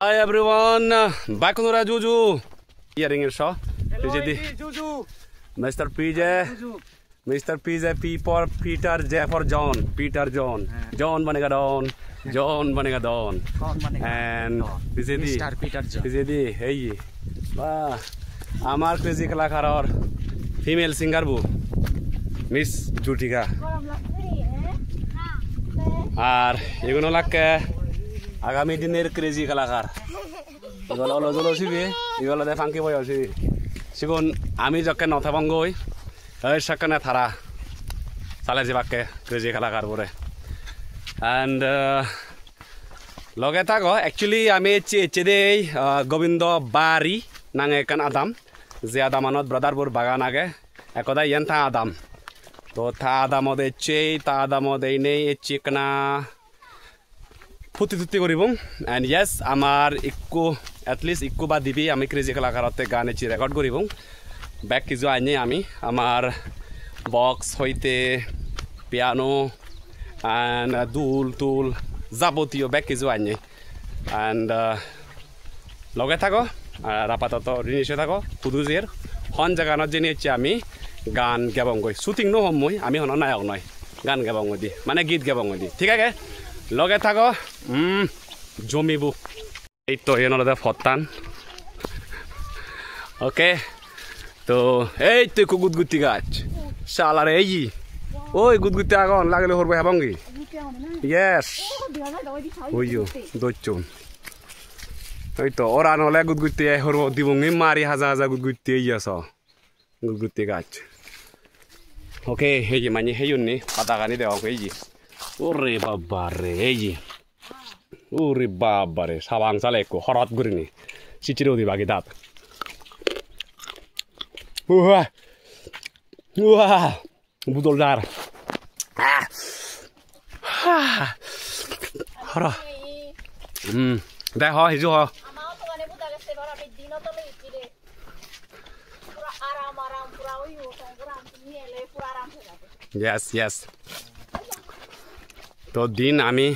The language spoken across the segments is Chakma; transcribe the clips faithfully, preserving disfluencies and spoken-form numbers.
Hi everyone, back to the Juju. Hearing it, so. Pijedi. Juju. Mister P J. Juju. Mister P J, P for Peter, J for John. Peter John. John banega Don. John banega Don. Don banega And Don. Pijedi. Mister Peter John. Pijedi, hey. Wah. Amar crazy kalakaror female singer bu. Miss Jutika. Ar igun olakke agami diner crazy kalakar. Igun olode olo sibe, igun olode Funky Boy sibe. Sigun ami jokke no thebongoi, ei sekkene tara sale jibakke crazy kalakar bore. And, uh, loge thago, actually ami ecche, ecche dei, uh, Gobindo Bari nange ekkan adam. Je adamanot brother bor bagan age, ekkoda iyan ta adam. To ta adamot ecche, ta adamot einei ecche ekkana phutti thutti guribong. And yes, amar ikko, at least ikko ba dibe ami crazy kalakarotte gaan ecche record guribong. Bek kiju annei ami, amar box hoite, piano, and dul tul, jabotiyo bek kiju annei. And, uh, loge thago, ar apatoto rini se thago, hudu jer, hon jaganot jeni ecche ami gaan gebongoi. Shooting no hom mui, ami hono nayok noi. Gaan gebongoi di, mane git gebongoi di. Thik age? Loge thago, mm, jomibo. Ei to, iyen olode pottan. Okay. To, ei to ikko gutgutti gach. Salare ei. Oi, gutgutti agon, lagile horbo hebongi. Yes. Oyo, docchon. Ei to, oran ole gutgutti ai horbo dibongi mari haja haja gutgutti ei so. Gutgutti gach. Okay, ei je mane heyunni padagani degong ei je. Ore baba re, ei je. Ore baba re, sabang sale ekko horot gurinei. Sicchire udi bagi dat. Uah. Uah. Budol jar. Ah. Ah. Horo. Hmm. De ho, hiju ho. Yes, yes. To din ami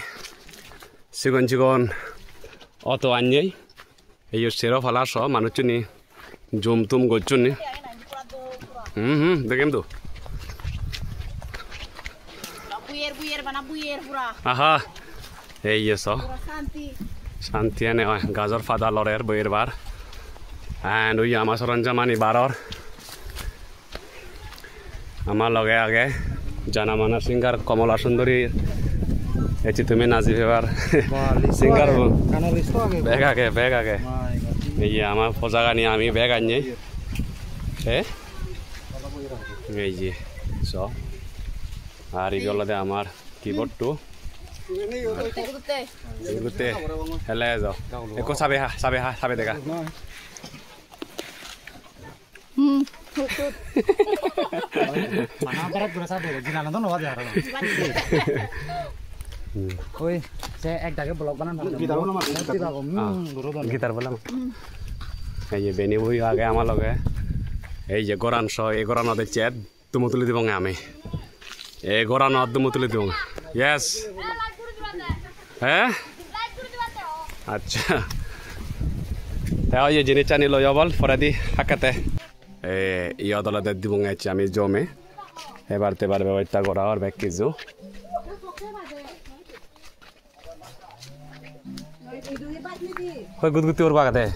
sigon sigon auto annei. Ei sero pala so manuchchune jum tum gocchonne. Hmm, hmm, degem do. Buyer, buyer, bana buyer pura. Aha. Ei so. Pura santi. Santi ane oi, gajor pada lorer buyer bar. And ui ama soronjamani baror. Ama loge age jana mana singer Komola Sundori. Ecche tumi naji pebar. Ba, list singer age. Bo. Gano list age. Bek age, bek age. My God. Ei je ama pojagani ami bek annei. Eh? Ei je. So. Ar ibe olode amar keyboard to. Gutte. Gutte. Hele ejo. Ekko sabe ha, sabe ha, sabe dega. Hmm. Mana berat gura sabe, jinalo to no baje aro. Oi, se ek dage vlog banan. Guitar bola ma, guitar bola. Hmm, duro duro. Guitar bola ma. Ei je beni boi age ama loge. Ei je goran so, ei goranot ecche dumo tuli dibonge ami. Ei goranot dumo tuli dibonge. Yes. He? Accha. Te oi je jinissani loi obol, poredi hakkete. E, iyot olode dibonge ecche ami jome. Hebar tebar bebosta gora or bek kiju. Hoi gutgutti ur bagade.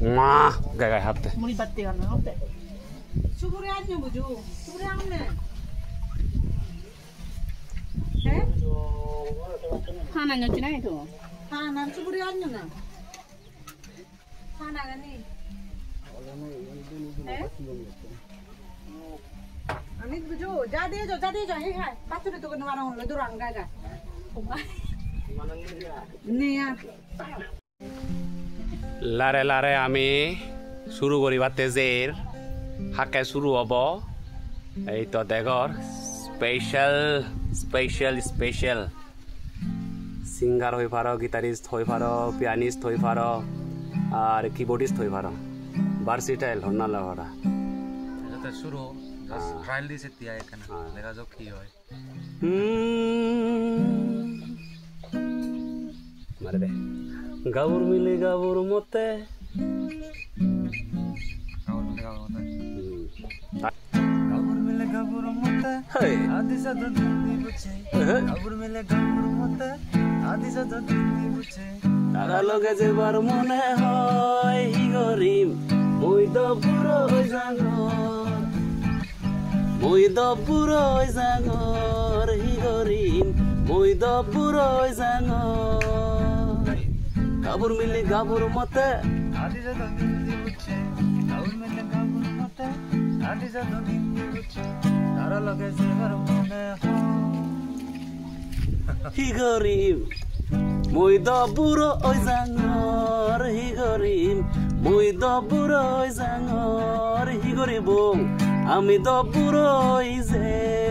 Ma, gai gai hatte. Muri batte gana hotte. Suguri anyo buju. Suguri anne. He? Hana anyo china itu. Hana suguri anyo na. Hana gani. He? Ani buju, ja de jo, ja de jo, he hai. Paturi to kono warang lo durang gaga. Niya. Lare lare ami suru guribatte jer, hakke suru obo. Ei to degor special, special, special singer hoi paro, guitarist hoi paro, pianist hoi paro, ar keyboardist hoi paro. Versatile honna la hora. Jate suru, just trial di setti ai ekkana. Dega jok hi oi. Hmm. Mare de. Gabur mile gabur motte. Gabur mile gabur motte. Hmm. Gabur mile gabur motte. Hey. Adi jadon hindi bucche. Ehe. Gabur mile gabur motte. Adi jadon hindi bucche. Tara loge jebar mone hoy hi gorim. Mui do buro oi jangor. Mui do buro oi jangor, hi gorim? Mui do buro oi jangor. Gabur mile gabur motte. Adi jadon hindi bucche. Gabur mile gabur motte. Adi jadon hindi bucche. Tara loge jebar mone hoy. Hi gorim? Mui do buro oi jangor, hi gorim? Mui do buro oi jangor, hi goribong? Ami do buro oi je.